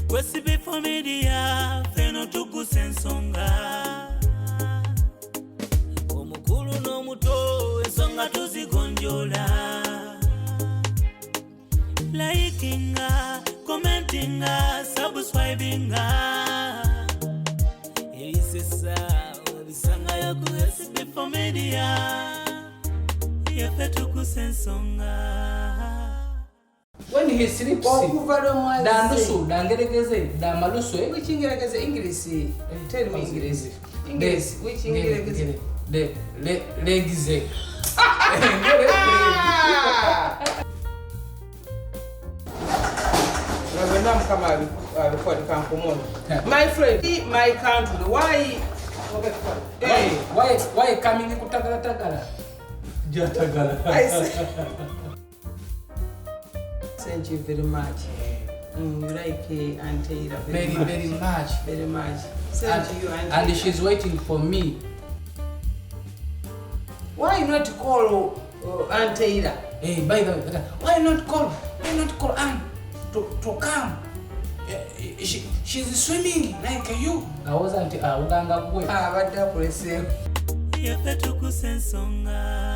Kwesibe familia feno tugusa ensonga omukulu n'omuto ensonga tuzigonjola likinga commentinga subscribinga ebisesa obisangayo ku SB Media yaffe tugusa ensonga. When he sleeps, okuva lwe mwazze dandusu dangeregeze damaluswe. Which Ingereze? English. Tell me English. English. Which Ingereze? De le legize. Nga byonna Mukama abikuwadde kankumuni. My friend, my country, why? Hey, Why coming kutagala tagala? Jatagala. I say. Thank you very much. You like Aunt Taylor very, Very much. very much. Very much. Same to you, Aunt And Taylor. she's waiting for me. Why not call Aunt Taylor? Hey, by the way, why not call? Why not call Ann to come? She's swimming like you. Awoza nti awuganga gwe. Abadde akuleseewo. Yaffe tugusa ensonga.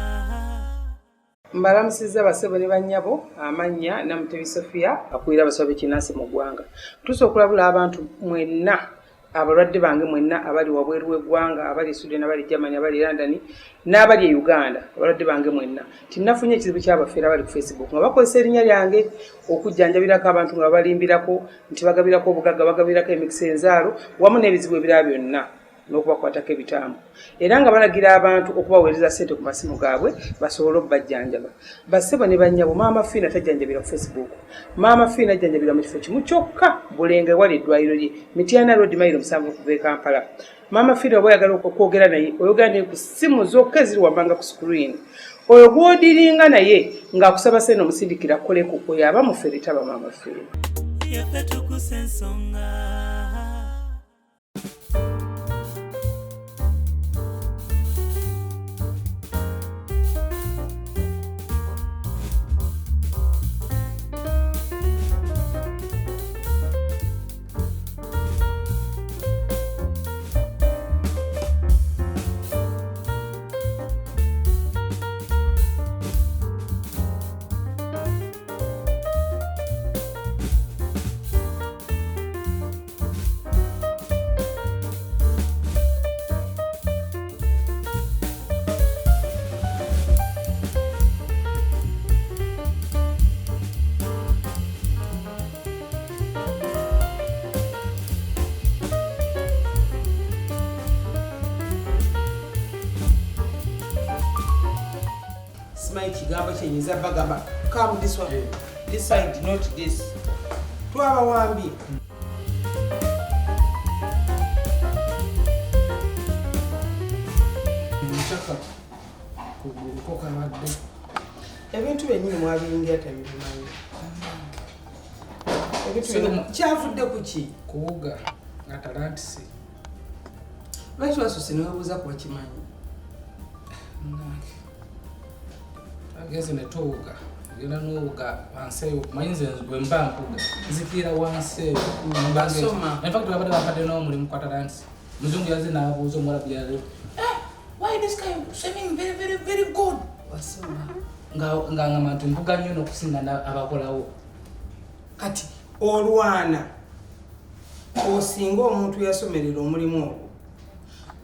Mbalamusizza basebo ne bannyabo, amannya Namutebi Sophia akulira abasawo b'ekinnansi mu ggwanga. Ntuuse okulabula abantu mwenna abalwadde bange mwenna abali wabweru w'eggwanga, abali e Sweden, abali Germany, abali London n'abali e Uganda, abalwadde bange mwenna nti nafunye ekizibu ky'abafeera abali ku Facebook nga bakozesa erinnya lyange okujjanjabirako abantu nga babalimbirako nti bagabirako obugagga, bagabirako emikisa, enzaalo wamu n'ebizibu ebirala byonna n'okubakwatako ebitambo, era nga balagira abantu okubaweereza ssente ku masimu gaabwe basobole okubajjanjaba. Bassebo ne bannyabo, Maama Fiina tajjanjabira ku Facebook. Maama Fiina ajjanjabira mu kifo kimu kyokka, Bulenga, ewali eddwaliro lye, Mityana Road, mayiro 7 okuva e Kampala. Maama Fiina oba oyagala okwogera naye, oyogera naye ku ssimu zokka eziri wammanga ku screen. Oyo gw'odiringa naye ng'akusaba ssente omusindikira akoleko, oyo aba mufere, taba Maama Fiina. Yaffe tugusa ensonga. Simanyi kigambo kyenyinza bagamba. Come this one, this side, not this. Twabawambye. Mukyaka kuguluko kabadde. Ebintu byennyini mwabiyingira temubimanyi. Ebintu kyavudde ku ki? Kuwuga atalantisi. Lwaki wasoose newebuuza ku bakimanyi? Munange, agenze netuwuga, ogenda n'owuga wansi eyo. Manyi nze bwe mba mpuga nzikiira wansi eyo. Basoma. In fact, babadde bampadde n'omulimu ku Atalantis. Muzungu yaze n'abuuza omuwala byale, "Why this guy swimming very very very good?" Wasoma. Nga ngamba nti mpuga nnyo n'okusinga abakolawo. Kati olwana osinga omuntu yasomerera omulimu ogwo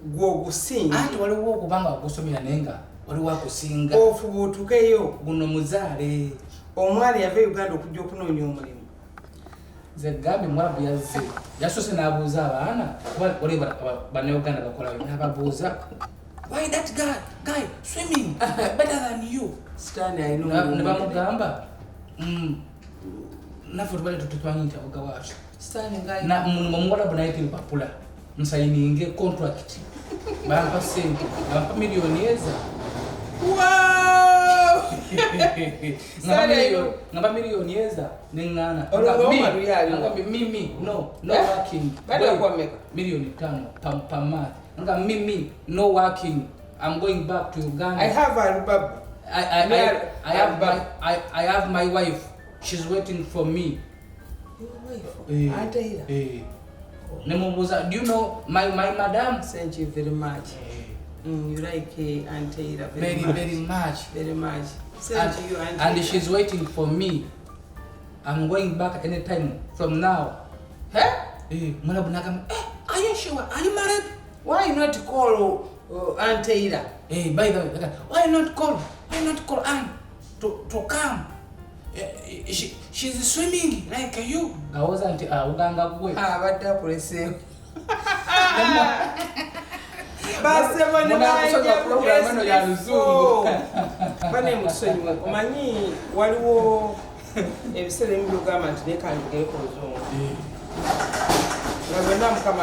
gwogusinga. Anti waliwo okuba nga ogusomera naye nga waliwo akusinga. Ofuba otukeyo. Guno muzaale. Omwana yava e Uganda okujja okunoonya omulimu. Nze gambye muwalabu yazze, yasoose n'abuuza abaana kuba waliwo bannayuganda bakolayo, n'ababuuza, "Why that guy swimming better than you?" Sitaani alina Ne omulimu. bamugamba, naffe tubadde tutumanyi nti avuga waaki." Sitaani nga Omuwalabu nayita empapula nsayininge contract, bampa sente, bampa miliyoni eza. Wow! Ngamba ngamba miliyoni eza neŋŋaana. Olwo Omar yali aliwo? Mimi no Eh? working. Bali Wait, bakuwa mmeka? miliyoni 5 per month. Nga mimi no working, I'm going back to Uganda. I have Alubaba. I have my wife, she's waiting for me. Your wife, Eh. Aunt Ira. Eh. Nemubuuza, do you know my madam? Thank you very much. You like Aunt Ira very Very much. very much. Very much. Same And, to you, Aunt and Ira. she's waiting for me. I'm going back anytime from now. Eh? Eh, Mwarabu nagamba, eh, are you sure? Are you married? Why not call Aunt Ira? Hey, by the way, why not call? Why not call Anne to come? She's swimming like you. Awoza nti awuganga gwe. Abadde akuleseewo. Basebo ne Munakusonga banja program eno ya Luzungu. Bane mutusonyiwe, omanyi waliwo ebiseera ebimu byogamba nti naye kanjogere ku Luzungu. Nga byonna Mukama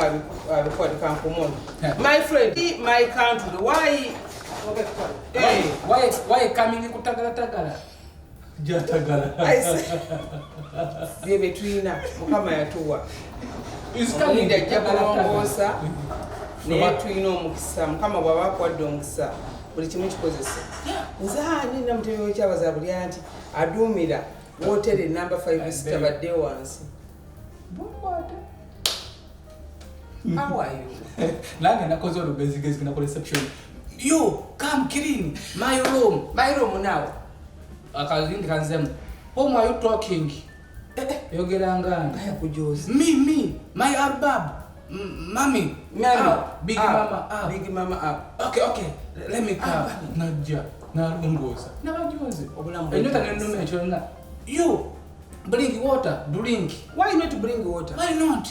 abikuwadde kankumona. My friend, my country, why? Hey. Why coming kutagala tagala? Jatagala. I say, bye bye tulina Mukama yatuwa. Is coming Omulindi ajja kutagala tagala. kulongoosa, naye tulina omukisa. Mukama bw'aba akuwadde omukisa, buli kimu kikozese. Nze ani Namutebi w'ekyabaza buli anti aduumira wooteri namba 5 star badde wansi. Bukwate. How are you? Nange nakoze olugezigezi nakola reception. You come clean my room. My room now. Akazindi kanzemu. Whom are you talking? Yogeranga. Ngaya kujozi. Me, my arbab. Mami. Mami. Big Up. mama up. Big mama up. Okay. Let me come. Najja nalongoosa. Nabajoze. Obulamu Enyota bwetagisa. nennuma ekyo yonna. You bring water, drink. Why not bring water? Why not?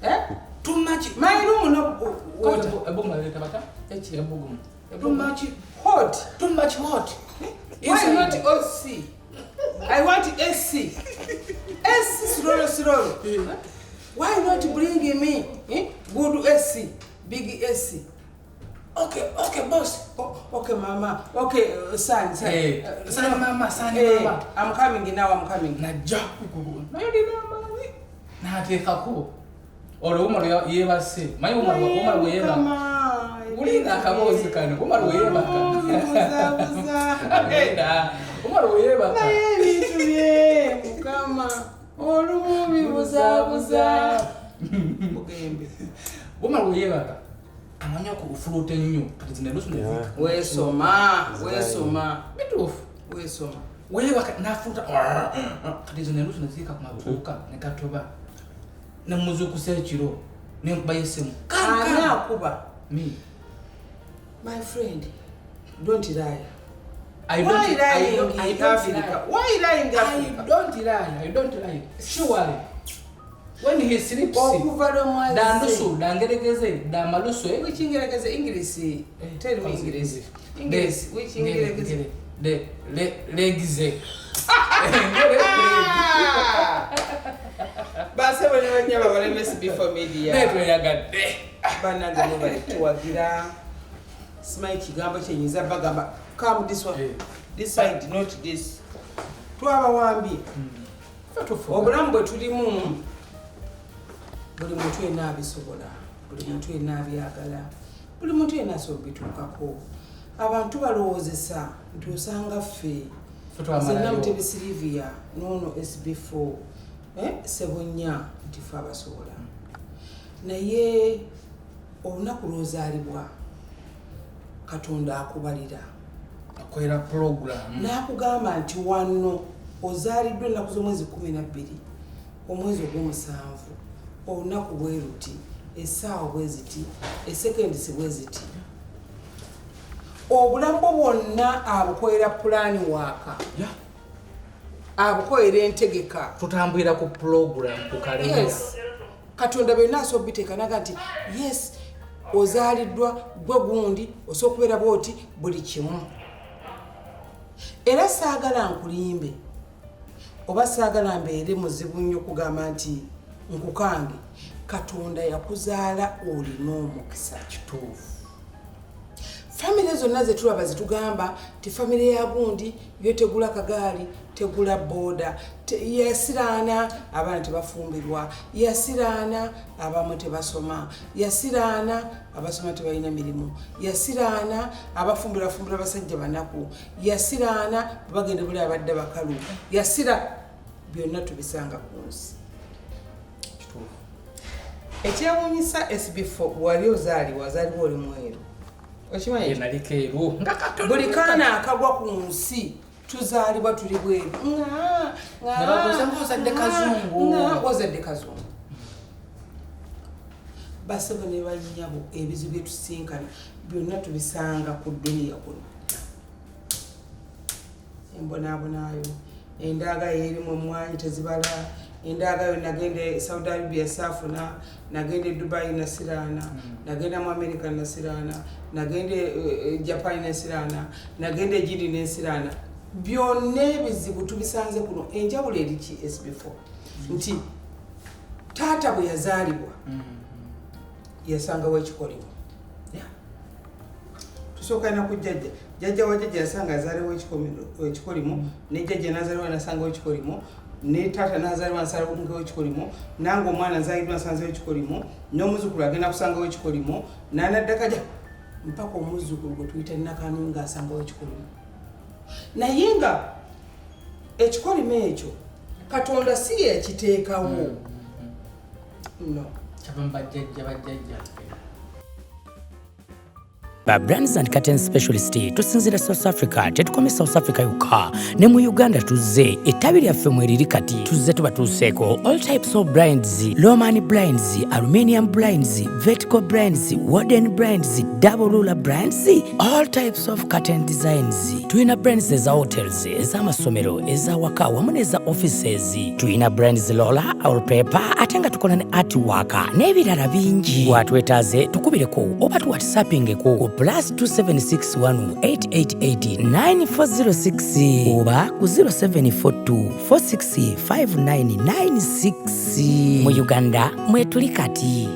Eh? Too much. My room no water. Ebugumu aleeta bata? Eki? Ebugumu. Too Ebugumu. much. Hot. Too much hot. Why not OC? I want AC. AC slowly, slowly. Why not bring me good AC, big AC? Okay, boss. Oh, okay, mama. Okay, son, son. Hey, son, mama, son, hey, mama. I'm coming now, I'm coming. Najja naye olina amaanyi n'ateekako olwo Umar yeebase. Manyi Umar bwe yeebaka, wulira akaboozi kano. Umar bwe yeebaka, Nedda. Umar bwe yeebaka, Naye ebintu bye Mukama olumu bibuzaabuza. Bugembe. Umar bwe yeebaka amanyi okufuluuta ennyo, kati zino ennusu nezika. Weesoma, weesoma, Bituufu. weesoma. Weebaka n'afuluta, kati zino ennusu neziyika ku matuuka ne katoba, nemuzuukusa ekiro nenkubayo essimu. Ani akuba? Me. My friend, don't lie. I Why don't, I lying don't, I in don't Africa? lie. Why lying I Africa? don't lie. I don't lie. Surely, when he sleeps, Okuva lwe mwazze. dandusu, dangeregeze, damalusu, eh? Which English? English. Tell me English. English. Which English? De, le, legize. Basebo ne bannyabo abaleme SB4 Media. Naye tweyagadde. Bannange mwebale tuwagira. Simanyi kigambo kyenyinza bagamba. Come this one. Eh. This side, not this. Twabawambye. Ffe tufuga. Obulamu bwe tulimu, buli muntu yenna abisobola, buli muntu yenna abyagala, buli muntu yenna asobola obituukako. Abantu balowoozesa nti osanga ffe Ffe twamalayo. nze Namutebi Sylvia n'ono SB4 Ssebunya nti ffe abasobola. Naye olunaku lw'ozaalibwa Katonda akubalira, Akolera program. n'akugamba nti wano ozaaliddwa ennaku z'omwezi 12 omwezi ogw'omusanvu, olunaku bwe luti, essaawa bwe ziti, esekendisi bwe ziti. Obulamu bwo bwonna abukolera pulaani waaka, abukolera entegeka. Tutambulira ku program, ku kalenda. Yes. Katonda byonna asobola obiteeka naga nti yes, ozaaliddwa gwe gundi, osobola okubeera bwoti buli kimu. Era saagala nkulimbe oba saagala mbeere muzibu nnyo kugamba nti nkukange. Katonda yakuzaala olina omukisa. Kituufu. Famire zonna zetulaba zitugamba ti famire ya gundi yo tegula kagaali, tegula booda, yasiraana abaana tebafumbirwa, yasiraana abamu tebasoma, yasiraana abasoma tebalina mirimu, yasiraana abafumbirafumbira basajja banaku, yasiraana bagenda buli abadde bakalu, yasira byonna tubisanga ku nsi. Ekyewuunyisa, SB4, wali ozaalibwa, wazaalibwa oli mweru, okimanyi? Naliko eru nga katono. Buli kaana akagwa ku nsi tuzaalibwa tuli bweru. Ne babuuza, "Ng'ozadde kazungu?" Ozadde kazungu. Basebo ne bannyabo, ebizibu byetusinkana byonna tubisanga ku dduniya kuno. Embonaabonayo, endaaga yeerimu emwanyi tezibala. Endaaga yo, nagenda e Saudi Arabia saafuna, nagenda e Dubai nasiraana, nagenda mu America nasiraana, nagenda e Japan nesiraana, nagenda e Gindi nensiraana. Byonna ebizibu tubisanze kuno. Enjawulo eriki, SB4, nti taata bwe yazaalibwa yasangawo ekikolimo. Tusooka na ku jjajja. Jjajja wa jjajja yasanga azaaliwo ekikolimo, ne jjajja nazaalibwa nasangawo ekikolimo, ne taata nazaalibwa nasangawo ekikolimo, nange omwana nzaliddwa nsanzewo ekikolimo, n'omuzukulu agenda kusangawo ekikolimo, nanaddakaja mpaka omuzukulu gwe tuyita Nakanu ng'asangawo ekikolimo. Naye nga ekikolimo ekyo Katonda si yekiteekawo, no. Kyava mu bajjajja bajjajjaffe. Ba Brands and Curtain Specialist, tusinziira South Africa. Tetukomye South Africa yokka, ne mu Uganda tuzze. Ettabi lyaffe mweriri kati. Tuzze tubatuuseeko all types of blinds: Roman blinds, aluminium blinds, vertical blinds, wooden blinds, double roller blinds, all types of curtain designs. Tulina blinds eza hotels, ez'amasomero, ez'awaka wamu n'eza offices. Tulina blinds roller or paper, ate nga tukola ne artwork n'ebirala bingi. Watwetaaze, tukubireko oba tuwhatsappingeko ku +2761 888 9406 oba ku 0742 465996. Mu Uganda mwetuli kati.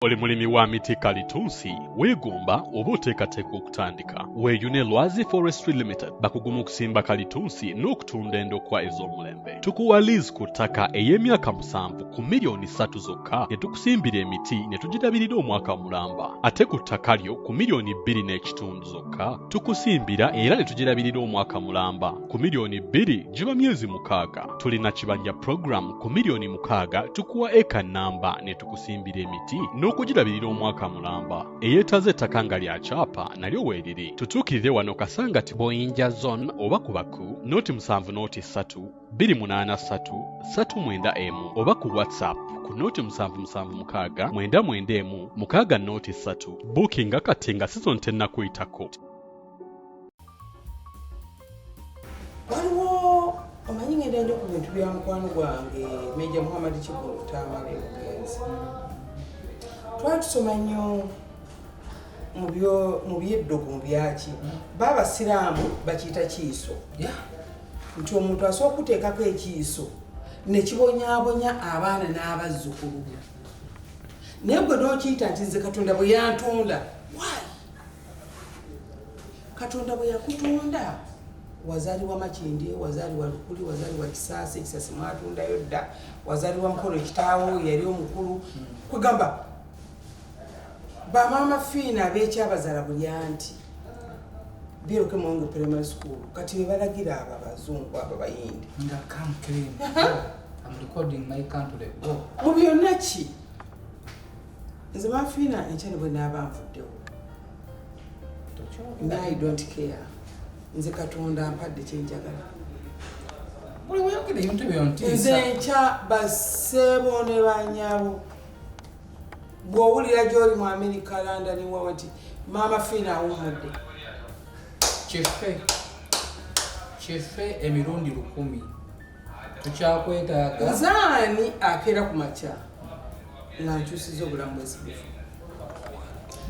Oli mulimi wa miti kalitunsi, weegomba oba oteekateeka okutandika? Weeyune Lwazi Forestry Limited, bakugu mu kusimba kalitunsi n'okutunda endokwa ez'omulembe. Tukuwa lease ku ttaka ey'emyaka 7 ku miliyoni 3 zokka, ne tukusimbira emiti ne tugirabirira omwaka mulamba. Ate ku ttaka lyo ku miliyoni 2.5 zokka, tukusimbira era ne tugirabirira omwaka mulamba. Ku miliyoni 2 giba myezi 6. Tulina kibanja program: ku miliyoni 6 tukuwa eka namba ne tukusimbira emiti n'okugirabirira omwaka mulamba. Eyeetaaza ettaka nga lya kyapa nalyo weeriri. Tutuukirire wano Kasangati, Boyinja Zone, oba ku baku 070 3 283 391, oba ku WhatsApp ku 0776 991 603. Buukinga kati nga season tennakuyitako. Waliwo, omanyi, ngenda nnyo ku bintu bya mukwano gwange Meja Muhammad Kigulu Tamale, mugenzi. Twali tusoma nnyo mu byeddogo, mu byaki. Baabasiraamu bakiyita kiiso, nti omuntu asobola okuteekako ekiiso ne kibonyaabonya abaana n'abazzukulu, naye gwe n'okiyita nti nze Katonda bwe yantonda. Why? Katonda bwe yakutonda, wazaalibwa Makindye, wazaalibwa Lukuli, wazaalibwa Kisaasi, Ekisasi mwatundayo dda, wazaalibwa Mukono, kitaawo yali omukulu. Kwegamba bamaama Fiina ab'ekyabazaala buli anti Byeruke Muwonge Primary School, kati be balagira abo abazungu, abo Bayindi. Nga come clean. I'm recording my country. Go. Mu byonna ki, nze mafiina enkya ne bwe naaba nvuddewo, me, I don't care. Nze Katonda ampadde kyenjagala. Buli weyogera ebintu byo Nze ntiisa. Enkya, baseebo ne banyabo, bw'owulira gy'oli mu America, London, wawa nti Maama Fiina awummudde. Kife kife emirundi 1000, tukyakwetaaga. Nze ani akeera ku makya nga nkyusiza obulamu bwesibifu?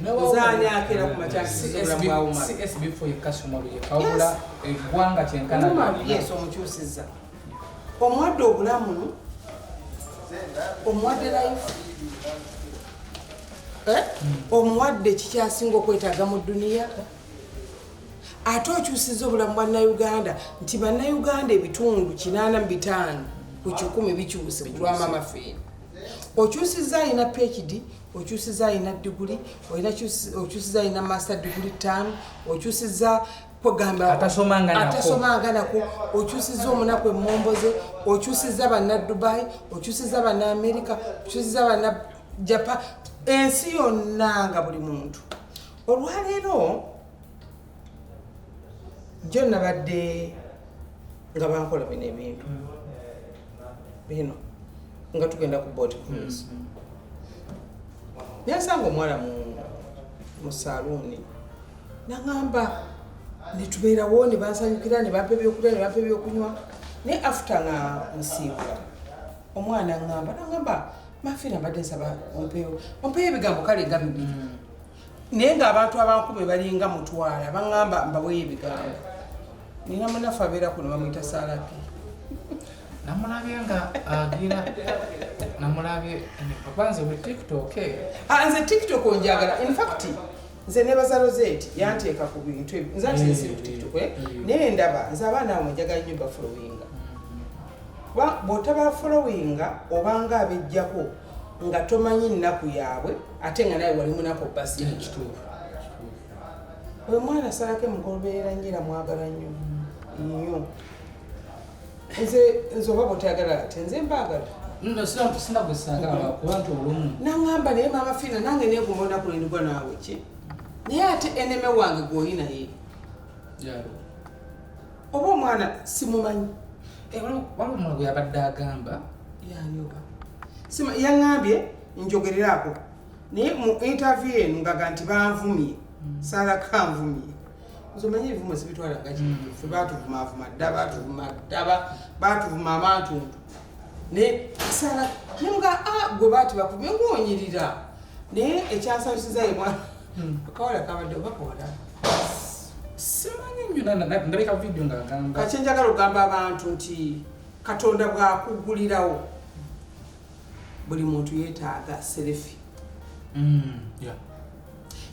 Nze ani akeera ku makya nkyusiza obulamu bwa Umar? SB4 yekka, Sumalu yekka, wabula eggwanga kyenkana. Umar, yes, omukyusiza, omuwadde obulamu, omuwadde life. Eh? Omuwadde kikyasinga okwetaaga mu dduniya. Ate okyusiza obulamu bwa Bannayuganda, nti Bannayuganda ebitundu 85 bikyuse ku lwa Mama Fiina. Okyusiza alina PhD, okyusiza alina diguli, okyusiza alina master diguli 5, okyusiza. Kwegamba Atasomanga nako. Atasomanga nako. Okyusizza omunaku emmomboze, okyusizza banna Dubai, okyusizza banna America, okyusizza banna Japan, ensi yonna, nga buli muntu. Olwaleero jo nabadde nga bankola bino ebintu bino, nga tugenda ku boat cruise, nansanga omuwala mu saluuni, naŋamba netubeerawo, ne bansanyukira, ne bampa ebyokulya, ne bampa ebyokunywa. Naye after nga nsiibula, omwana ŋŋamba, naŋamba, "Mafina, mbadde nsaba ompeyo ebigambo." Kale nga bibiri, naye ng'abantu abankumi balinga mutwala baŋŋamba mbaweyo ebigambo. Nina munafu abeera kuno, bamuyita Salaki. Namulabye nga agira, namulabye banze buli TikTok. Ah, nze TikTok njagala. In fact, nze nebaza Rosette, yanteeka ku bintu ebyo. Nze ati nsiri ku TikTok, eh? Naye ndaba nze abaana abo njagala nnyo bafollowinga. Bw'otabafollowinga, obanga abejjako nga tomanyi nnaku yaabwe, ate nga nawe wali munaku basinga. Kituufu. Oyo mwana Salako emugoberera nnyo era mwagala nnyo nnyo. Nze oba bwotayagala, ate nze mbaagala. Sina gwe saagala, kuba nti olumu Naŋŋamba, "Naye Maama Fiina, nange negumba olunaku lwendigwa naawe ki, naye ate enemy wange gw'oli naye." Yalo. Oba omwana simumanyi. Eh, waliwo omwana gwe yabadde agamba. Yani oba yaŋŋambye njogererako, naye mu interview eno ngaga nti banvumye, Salako anvumye. Nze omanyi ebivumo sibitwala nga kintu. Ffe batuvumaavuma dda, batuvuma dda, batuvuma amantuntu. Naye Sala nemuga, "Ah, gwe baati bakuvumye ng'onyirira." Naye ekyansanyusiza ye mwana akawala kabadde oba kawala. Simanyi nnyo, ndabika video nga agamba. Kakyenjagala okugamba abantu nti Katonda bw'akuggulirawo, buli muntu yeetaaga selfie.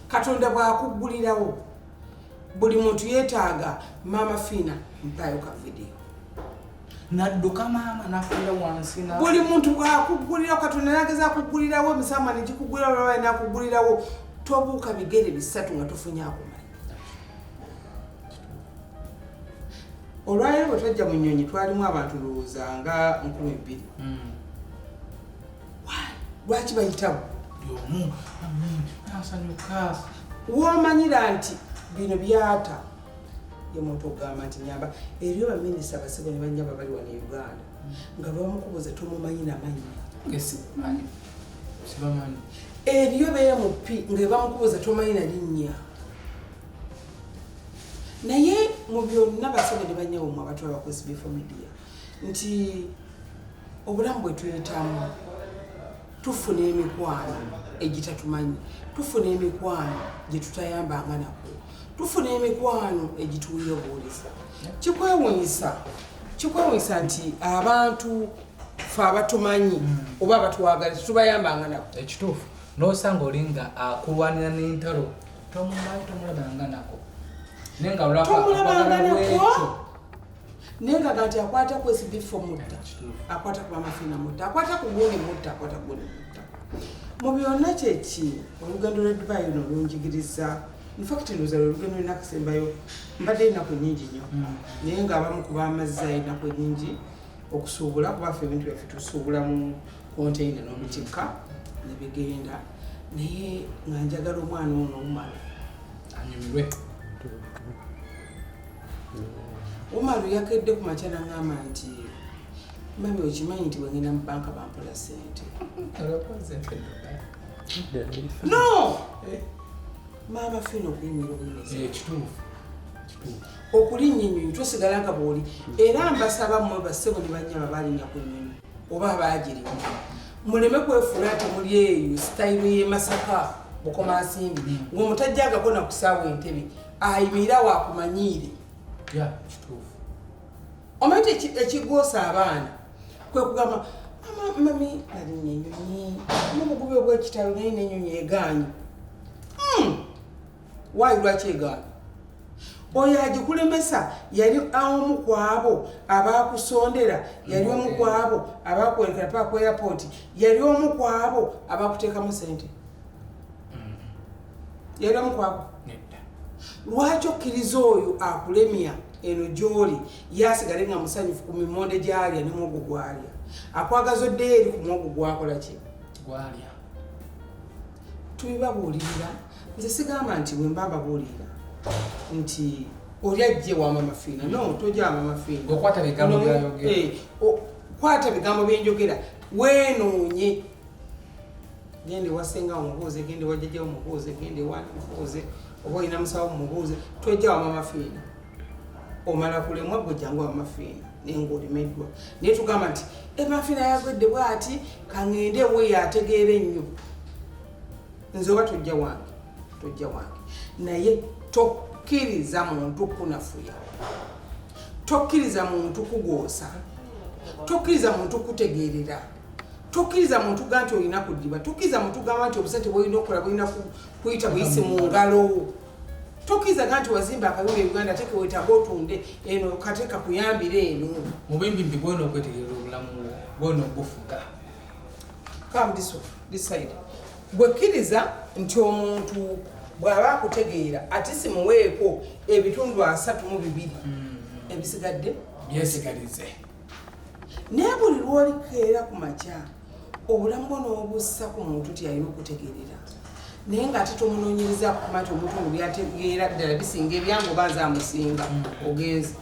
Katonda bw'akuggulirawo, buli muntu yeetaaga, "Maama Fiina, mpaayo ka video." Nadduka maama nakulira wansi na Buli muntu bw'akuggulirawo, Katonda nageza akuggulirawo, emisama negikuggulirawo, laba nakuggulirawo, tobuuka bigere bisatu nga tofunye akumanyi. Olwaleero bwe twajja mu nnyonyi, twalimu abantu ndowooza nga 2000. Lwaki bayitawo? Buli omu asanyuka. Womanyira nti bino byata ye muntu okugamba nti nyamba. Eriyo baminisita, basebo ne banyaba, bali wano e Uganda nga bamukubuza tomumanyi namannya. Nge simanyi, sibamanyi. Eriyo ba MP nga bamukubuza tomanyi na linnya. Naye mu byonna, basebo ne banyabo, mu abantu abakozi before media, nti obulamu bwe tuyitamu, tufuna emikwano egitatumanyi, tufuna emikwano gye tutayambanga nako, tufuna emikwano egituwulira obuwuliza. Kikwewunyisa nti abantu fe abatumanyi oba abatwagala tetubayambanga nako. Ekituufu, nosanga oli nga akulwanira n'entalo, tomumanyi, tomulabanga nako, naye nga olwako Tomulabanga akwagala nako. bwekyo. Naye nga gati akwata ku SB4 mutta. Kituufu. Akwata ku Mamafiina mutta, akwata ku gundi mutta, akwata ku gundi mutta. Mu byonna, kyeki olugendo lwe Dubai luno lunjigiriza. In fact, ndowooza lwe lugendo lwenakasembayo. Mbadde ennaku nyingi nnyo, naye ng'abamu ku bamazzayo ennaku ennyingi okusuubula, kuba ffe ebintu byaffe tusuubula mu konteina n'obitikka ne bigenda. Naye nga njagala omwana ono Umaru anyumirwe. Umaru yakedde ku makya naŋŋamba nti, "Mami, okimanyi nti bwengenda mu banka bampola sente?" No, Maama Fiina, okuyimira obuyimizi. Ekituufu, kituufu. Okulinnya ennyonyi tosigala nga bw'oli. Era mbasaba mmwe bassebo ne bannyaba balinnya ku nnyonyi oba abaagirimu, muleme kwefuula nti muli eyo sitayiro y'e Masaka Bukomansimbi, ng'omutajjagako na kusaawa entebe ayimirira waakumanyiire. Ya, kituufu. Omanyi nti ekigoosa abaana kwe kugamba, "Mama, mami, nalinnya ennyonyi mubugubi obwekitalo, naye n'ennyonyi egaanye." Waayi lwaki egaanye? Oyo agikulemesa yali omu ku abo abakusondera, yali omu ku abo abakuwerekera paka ku airport, yali omu ku abo abakuteekamu sente, yali omu ku abo. Nedda. Lwaki okkiriza oyo akulemya eno gy'oli yasigale nga musanyufu ku mimonde gy'alya ne muwogo gw'alya, akwagaza oddeyo eri ku muwogo gwakola ki? Gwalya. Tubibabuulirira. Nze sigamba nti bwe mba mbabuulirira nti oli ajje wa Mama Fiina. No, tojja wa Mama Fiina. Okwata bigambo byayogera. Kwata bigambo byenjogera, weenoonye, genda ewa ssenga omubuuze, genda ewa jjajja omubuuze, genda ewa mubuuze, oba olina musawo mubuuze. Tojja wa Mama Fiina, omala kulemwa gwe jangu wa Mama Fiina naye ng'olemeddwa. Naye tugamba nti Mama Fiina yagwedde bw'ati, kaŋŋende ewe ategeera ennyo. Nze oba tojja wange, tojja wange, naye tokkiriza muntu kunafuya, tokkiriza muntu kugoosa, tokkiriza muntu kutegeerera, tokkiriza muntu ga nti olina kudiba, tokkiriza muntu gamba nti obusente bwolina okukola bulina kuyita buyisi mu ngalo, tokkiriza ga nti wazimba akayumba e Uganda ate keweetaaga otunde eno kate kakuyambire eno. Mu bimpimpi gwolina okwetegerera obulamu bwo, gwolina okubufuga. Come this way, this side. Gwe kkiriza nti omuntu bw'aba akutegeera ate simuweeko ebitundu 32 ebisigadde byesigalize. Naye buli lw'olikeera ku makya obulamu bwo n'obussa ku muntu ti alina okutegeerera, naye ng'ate tomunoonyereza kuma nti omuntu ono byategeera ddala bisinga ebyange oba nze amusinga, ogenze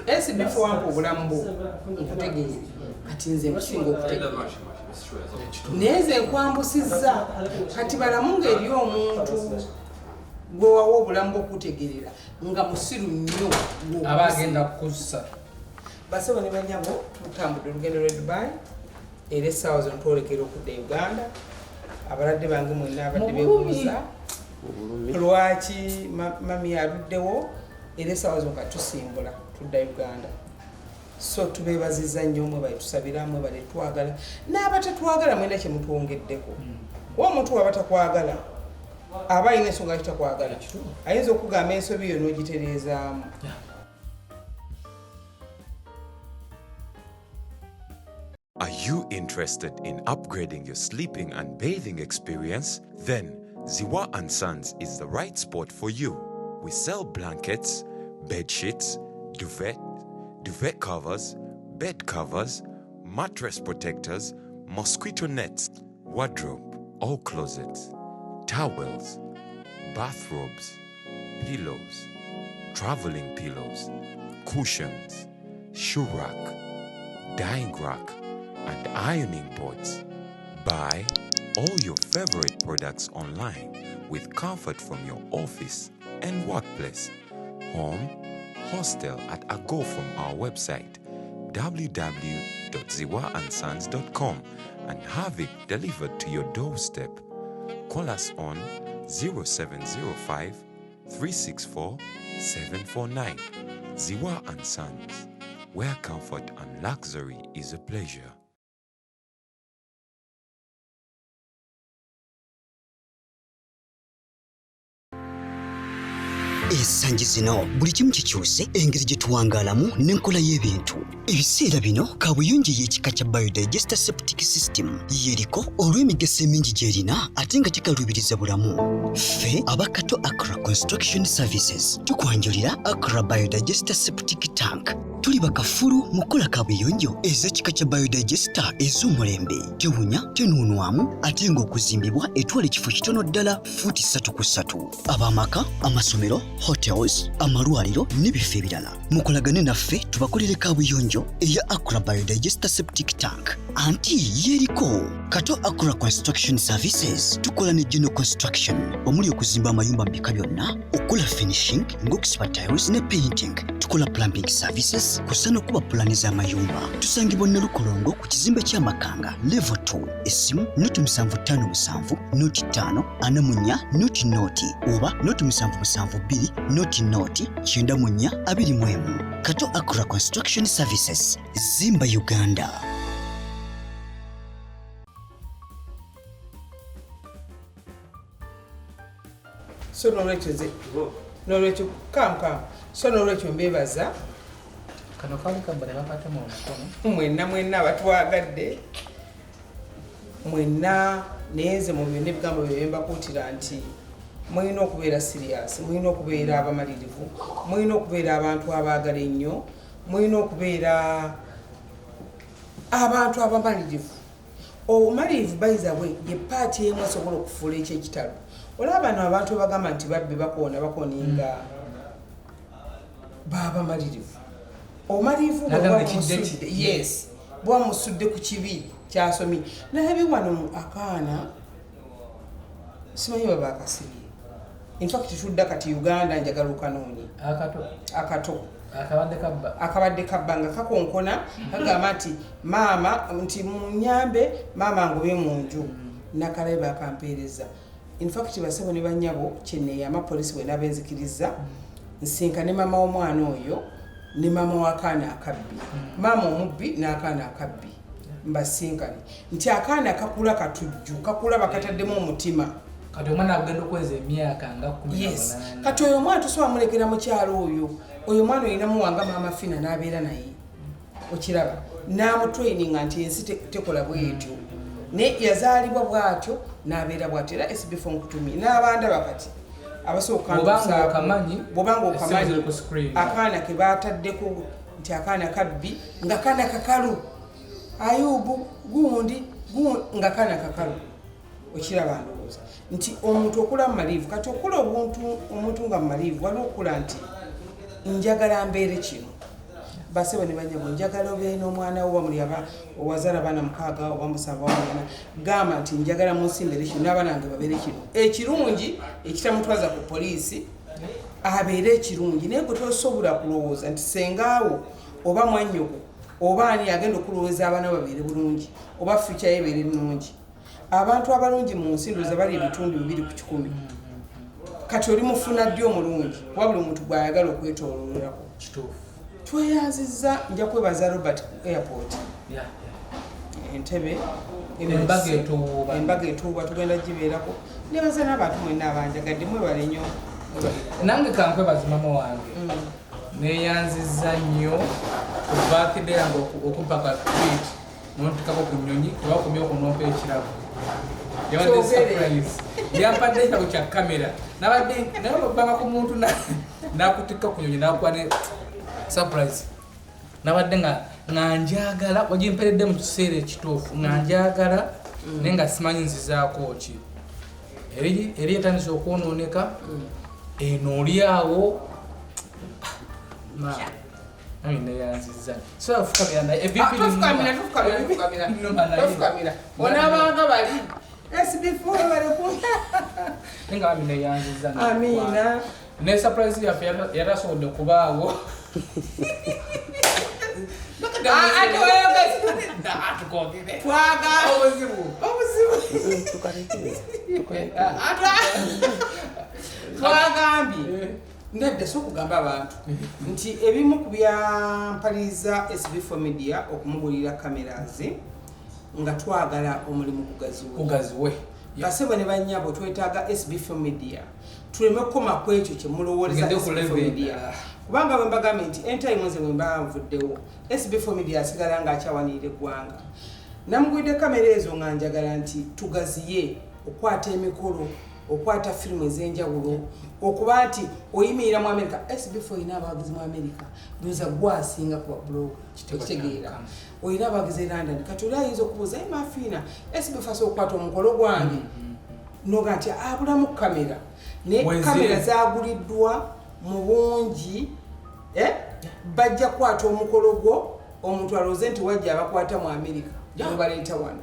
SB4 wampa obulamu bwo nkutegeere, kati nze nkusinga okutegeera, naye nze nkwambusizza. Kati balamu ng'eri omuntu gwewawa obulamu bwokutegerera nga musiru nnyo. Aba agenda kukussa. Basebo ne banyabo, tutambudde olugendo lwe Dubai, era essaawa zino twolekera okudda e Uganda. Abalwadde bange mwenna abadde beebuuza lwaki mami aluddewo, era essaawa zino kati tusimbula tudda Uganda. So tubeebaziza nnyo, mwebale tusabira, mwebale twagala, n'abatatwagala mwena kyemutwongeddeko. Kuba omuntu waba takwagala aba alina ensonga kitakwagala, ayinza okugamba ensobi yo n'ogitereezaamu. Are you interested in upgrading your sleeping and bathing experience? Then Ziwa and Sons is the right spot for you. We sell blankets, bed sheets, duvet, duvet covers, bed covers, mattress protectors, mosquito nets, wardrobe or closets, towels, bathrobes, pillows, traveling pillows, cushions, shoe rack, drying rack, and ironing boards. Buy all your favorite products online with comfort from your office and workplace, home, hostel at a go from our website www.ziwaandsons.com and have it delivered to your doorstep. Call us on 0705 364 749. Ziwa and Sons, where comfort and luxury is a pleasure. Ensangi zino buli kimu kikyuse, engeri gye tuwangaalamu n'enkola y'ebintu. Ebiseera bino kabuyonjo ey'ekika kya biodigester septic system yeriko olw'emigaso emingi gy'erina ate nga tekaluubiriza bulamu. Ffe abakato Acra Construction Services tukwanjulira Acra Biodigester Septic Tank. Tuli bakafulu mu kukola kabuyonjo ez'ekika kya biodigester ez'omulembe. Tewunya, tenuunwamu, ate ng'okuzimbibwa etwala ekifo kitono ddala, fuuti 3 ku 3. Ab'amaka, amasomero, hotels, amalwaliro n'ebifo ebirala, mukolagane naffe tubakolere kabuyonjo eya Acra Biodigester Septic Tank anti yeriko. Kato Acra Construction Services tukola ne general construction omuli okuzimba amayumba mu bika byonna, okukola finishing ng'okusiba tiles ne painting. Tukola plumbing services kussa n'okuba pulani z'amayumba. Tusangibwa Nalukolongo ku kizimbe ky'Amakanga level 2. Essimu 0757 05 44 00 oba 0772 00 94 21. Kato Acra Construction Services, zimba Uganda. So nolwekyo ze nolwekyo kam so nolwekyo mbebaza. Kano kaali kabba ne bakwata mu mukono. Mwenna mwenna abatwagadde mwenna, naye nze mu byonna ebigambo bye mbakuutira nti Mulina okubeera serious, mulina okubeera abamalirivu, mulina okubeera abantu abaagala ennyo, mulina okubeera abantu abamalirivu. Obumalirivu, by the way, ye part emu esobola okufuula ekyekitalo. Olaba bano abantu bagamba nti babbi, bakoona, bakoninga, baba malirivu. Obumalirivu bwe Nagamba buba ekidde yes, buba musudde ku kibi kyasomye. Nalabye wano akaana, simanyi baba akasibye. Infact tudda kati Uganda, njagala okanoonye. Akato? Akato. Akabadde kabba? Akabadde kabba nga kakonkona, kagamba nti maama, nti munyambe maama, ngobye mu nju. Nakalabe bakampeereza. Infact basebo ne banyabo, kyeneyama polisi bwenaba enzikiriza nsinkane maama w'omwana oyo ne maama w'akaana akabbi, maama omubbi n'akaana akabbi, mbasinkane nti akaana kakula katujju, kakula bakataddemu omutima. Kati omwana agenda okweza emyaka nga 18. Yes, kati oyo omwana tosobola mulekera mukyalo oyo. Oyo omwana olinamuwanga maama Fina n'abeera naye, okiraba, n'amutraininga nti ensi tekola bwetyo, naye yazaalibwa bw'atyo n'abeera bw'atyo. Era SB4 nkutumye n'abandaba kati abasooka. Bw'obanga okamanyi, bwobanga essimu okamanyi, ziri ku screen. Akaana ke bataddeko nti akaana kabbi nga kaana kakalu, Ayubu gundi nga kaana kakalu, okiraba. Ndowooza nti omuntu okula mumalirivu. Kati okula obuntu, omuntu nga mumalirivu, waliwo okula nti njagala mbeere kino. Basebo ne banyabo, njagala obeere n'omwana wo bamuli aba owazaala abaana 6 oba 7 oba 8, gamba nti njagala mu nsi mbeere kino n'abaana bange babeere kino ekirungi, ekitamutwaza ku poliisi, abeere ekirungi. Naye gwe tosobola kulowooza nti sengaawo oba mwannyoko oba ani agenda okulowooza abaana babeere bulungi oba future ye ebeere nnungi. Abantu abalungi mu nsi ndowooza bali ebitundu 2 ku 100. Kati oli mufuna ddi omulungi? Kuba buli muntu gwayagala okwetoololerako. Kituufu. Tweyanzizza. Nja kwebaza Robert ku airport, Entebe. Embaga etuuba. Embaga etuuba, tugenda gibeerako. Nebaza n'abantu mwenna abanjagadde, mwebale nnyo, mwebale. Nange kankwebaza mama wange. Neyanziza nnyo ku birthday yange okumpa ka treat nontikako ku nnyonyi, tebakomye okunompa ekirabo. Yabadde Kyogere. surprise, yampadde ekirabo kya kamera. Nabadde naye olwobbanga ku muntu nakutikka ku nnyonyi nakuwa ne surprise. Nabadde nga njagala wagimperedde mu kiseera ekituufu, nga njagala naye nga simanyi nzizaako ki. Eri etandise okwonooneka, eno oli awo. Nami neyanziza, so fukamira naye. Ah, tofukamira, tofukamira, tofukamira. Nnuma naye. Tofukamira, onaabanga bali SB4 baleku. Naye nga bami neyanziza. Amiina. Ne surprise yaffe yatasobodde kubaawo. Ah, ate weyogeza. Tukogere. Twaga obuzibu. Obuzibu. Twagambye nedda, si okugamba abantu nti ebimu ku byampaliriza SB4 Media okumugulira cameras nga twagala omulimu gugaziwe. Gugaziwe. Basebo ne banyabo, twetaaga SB4 Media tuleme kukoma ku ekyo kyemulowooleza Tugende ku SB4 level Media. endala. Kubanga bwe mbagambye nti entime nze bwe mba nvuddewo, SB4 Media asigala ng'akyawanirira eggwanga. Namugulidde kamera ezo nga njagala nti tugaziye okwata emikolo, okwata firimu ez'enjawulo, okuba nti oyimirira mu America. SB4 olina abawagizi mu America, ndowooza gwasinga ku bablogger. Kitego okitegeera? kya Mukama. Olina abawagizi e London. Kati oli ayinza okubuuza, "Ye Mafiina, SB4 asobola okukwata omukolo gwange?" Noga nti abulamu kamera, naye Weziri. kamera zaguliddwa mu bungi, eh? Bajja kukwata omukolo gwo, omuntu alowooze nti wajja abakwata mu Amerika nobaleeta wano.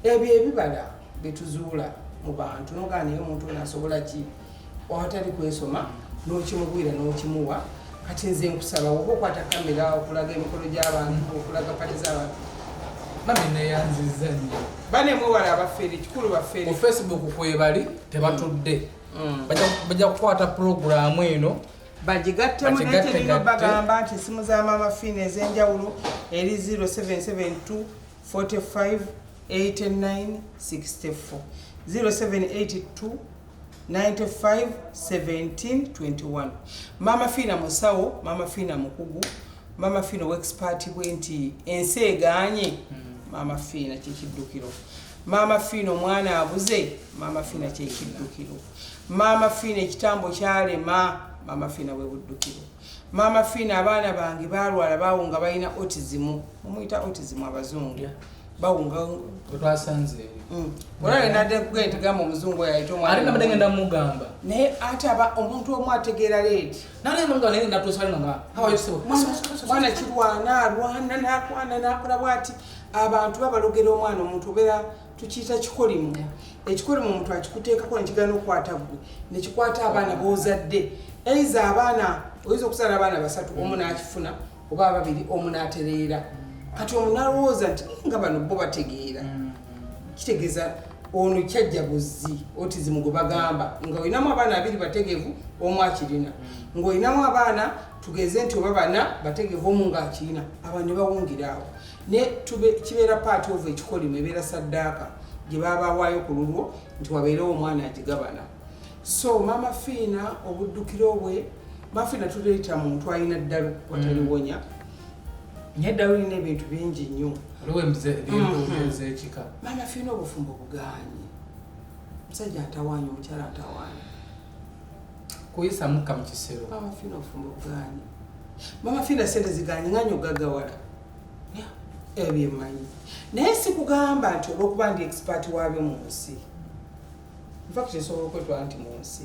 Ebyo ebibala byetuzuula mu bantu, nogaa naye omuntu ono asobola ki awatali kwesoma, n'okimugwira n'okimuwa. Kati nze nkusaba, oba okwata kamera okulaga emikolo gy'abantu, okulaga party z'abantu. Mami, neyanziza nnyo. Banemwewala abafeere, kikulu bafeere. Ku Facebook kwebali, tebatudde. Bajja kukwata puroguramu eno. Bagigattemu. Bagigatte, Naye terina gatte. bagamba nti esimu za Mama Fina ez'enjawulo eri 0772 45 89 64, 0782 95 17 21. Mama Fina musawo, Mama Fina mukugu, Mama Fina owexpert bwe nti ensi egaanye. Mama Fina kyekiddukiro. Maama Fiina omwana abuze, Maama Fiina kyekiddukiro. Maama Fiina ekitambo kyalema, Maama Fiina bwe buddukiro. Maama Fiina abaana bange balwala, bawunga, balina autism, mumuyita autism abazungu. Bawunga. Twasanze. Olale nadde kugenda tigamba omuzungu oyo ayita omwana. Ate nabadde ngenda mugamba. Naye ate aba omuntu omu ategeera leeti. Nale mugamba, naye natuusa nga hawayo sebo. Mwana kirwana, alwana nakwana nakola bwati, abantu babalogera omwana. Omuntu obeera tukiyita kikolimu. Ekikolimu omuntu akikuteekako nekigana okukwata gwe, nekikwata abaana b'ozadde. Eiza abaana, oyinza okuzaala abaana basatu, omu n'akifuna oba ababiri, omu n'atereera. Kati omu nalowooza nti nga bano bo bategeera, kitegeeza ono kyajja buzzi autism gwe bagamba, nga olinamu abaana abiri bategevu, omu akirina, ng'olinamu abaana tugeze nti oba bana bategevu, omu ng'akirina, abantu ne bawungira awo. Ne kibeera part of ekikolimo, ebeera saddaaka gye babawaayo ku lulwo nti wabeerewo omwana agigabana. So Maama Fiina obuddukiro bwe, Maama Fiina tuleeta muntu alina ddalu wataliwonya, naye eddalu lirina ebintu bingi nnyo. Waliwo ez'ekika. Maama Fiina obufumbo bugaanye, omusajja ntawaanya, omukyala ntawaanya. Kuyisa mukka mu kisero. Maama Fiina obufumbo bugaanye, Maama Fiina sente ziganye, nganye ogaggawala, ebyo byemmanyi. Naye sikugamba nti olwokuba ndi expert waabyo mu nsi, infact nsobola okwetwala nti mu nsi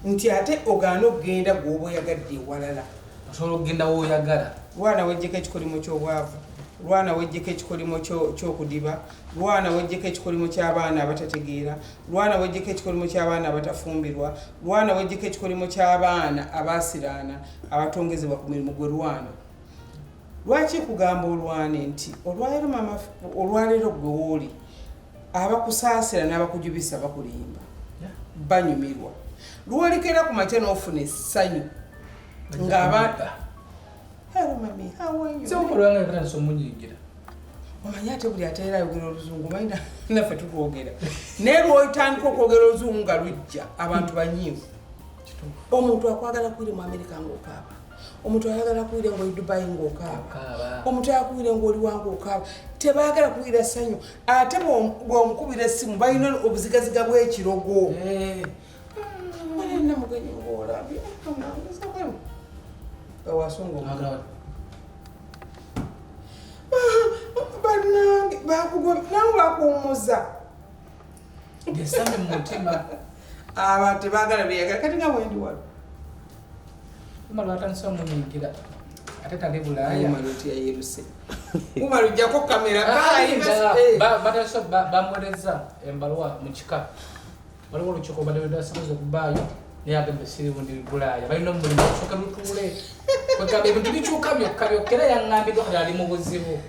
nti ate ogaana okugenda gweoba oyagadde ewalala. Osobola okugenda woyagala. Lwana wejjeko ekikolimo ky'obwavu, lwana wejjeko ekikolimo ky'okudiba, lwana wejjeko ekikolimo ky'abaana abatategeera, lwana wejjeko ekikolimo ky'abaana abatafumbirwa, lwana wejjeko ekikolimo ky'abaana abaasiraana abatongezebwa ku mirimu. Gwe lwana. Lwaki kugamba olwane nti olwaleero mama, olwaleero gwe wooli abakusaasira n'abakujubisa bakulimba, banyumirwa. Lwolikera ku makya n'ofuna essanyu ng'aba "Hello, mummy, how are you?" Sewumalwanga katandisa omunyingira. Omanyi ate buli ateera ayogera oluzungu, omanyi naffe tutwogera, naye lwotandika okwogera oluzungu nga lujja, abantu banyiivu. Omuntu akwagala kuwire mu Amerika ng'okaaba, omuntu ayagala kuwire ng'oli Dubai ng'okaaba, Okaaba. omuntu ayakuwire ng'oli wange okaaba. Tebaagala kuwira ssanyu. Ate bw'omukubira essimu balina obuzigaziga bw'ekirogo. Alina mugenyi ng'olabye bawasunga omuntu. Bannange bakugwa nawe bakuwummuza. Essanyu mu mutima. Abantu tebaagala byeyagala. Kati nga bwendi wano. Umar atandise omunyingira ate tali Bulaaya. Umaru tiyayeruse. Umaru jjako kamera. Batandise bamuweereza embaluwa mu kika. Waliwo olukiiko badde okubaayo, naye agambe siribu, ndi Bulaaya, balina omulimu okusooka lutuule. Kwegamba ebintu bikyuka byokka byokka, era yaŋŋambiddwa kati ali mu buzibu.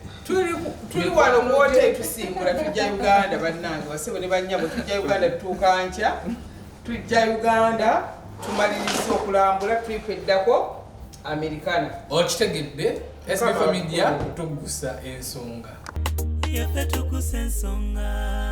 Tuli wano mu hoteri tusimbula tujja Uganda. Bannange, basebo ne bannyabo, tujja Uganda, tutuuka nkya. Tujja Uganda, tumaliriza okulambula, trip eddako Americana. Okitegedde, SB Media, tuggusa ensonga. Yaffe tukusa ensonga.